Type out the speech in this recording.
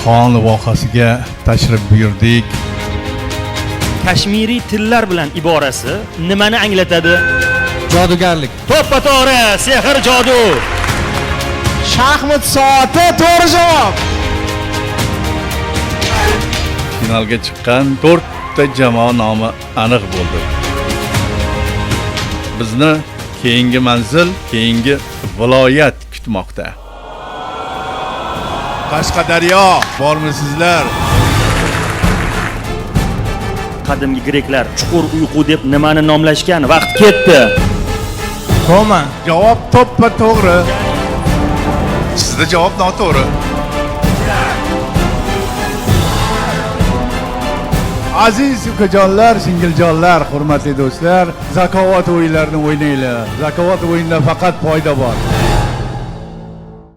Surxon vohasiga tashrif buyurdik. Kashmiriy tillar bilan iborasi nimani anglatadi? Jodugarlik. To'ppa to'g'ri, sehr jodu. Shaxmat soati to'g'ri javob. Finalga chiqqan 4 ta jamoa nomi aniq bo'ldi. Bizni keyingi manzil, keyingi viloyat kutmoqda. Qashqadaryo, bormisizlar? Qadimgi greklar chuqur uyqu deb nimani nomlashgan? Vaqt ketdi. Koma. Javob to'ppa to'g'ri. Sizda javob noto'g'ri. Aziz ukajonlar, singiljonlar, hurmatli do'stlar, zakovat o'yinlarini o'ynanglar. Zakovat o'yinida faqat foyda bor.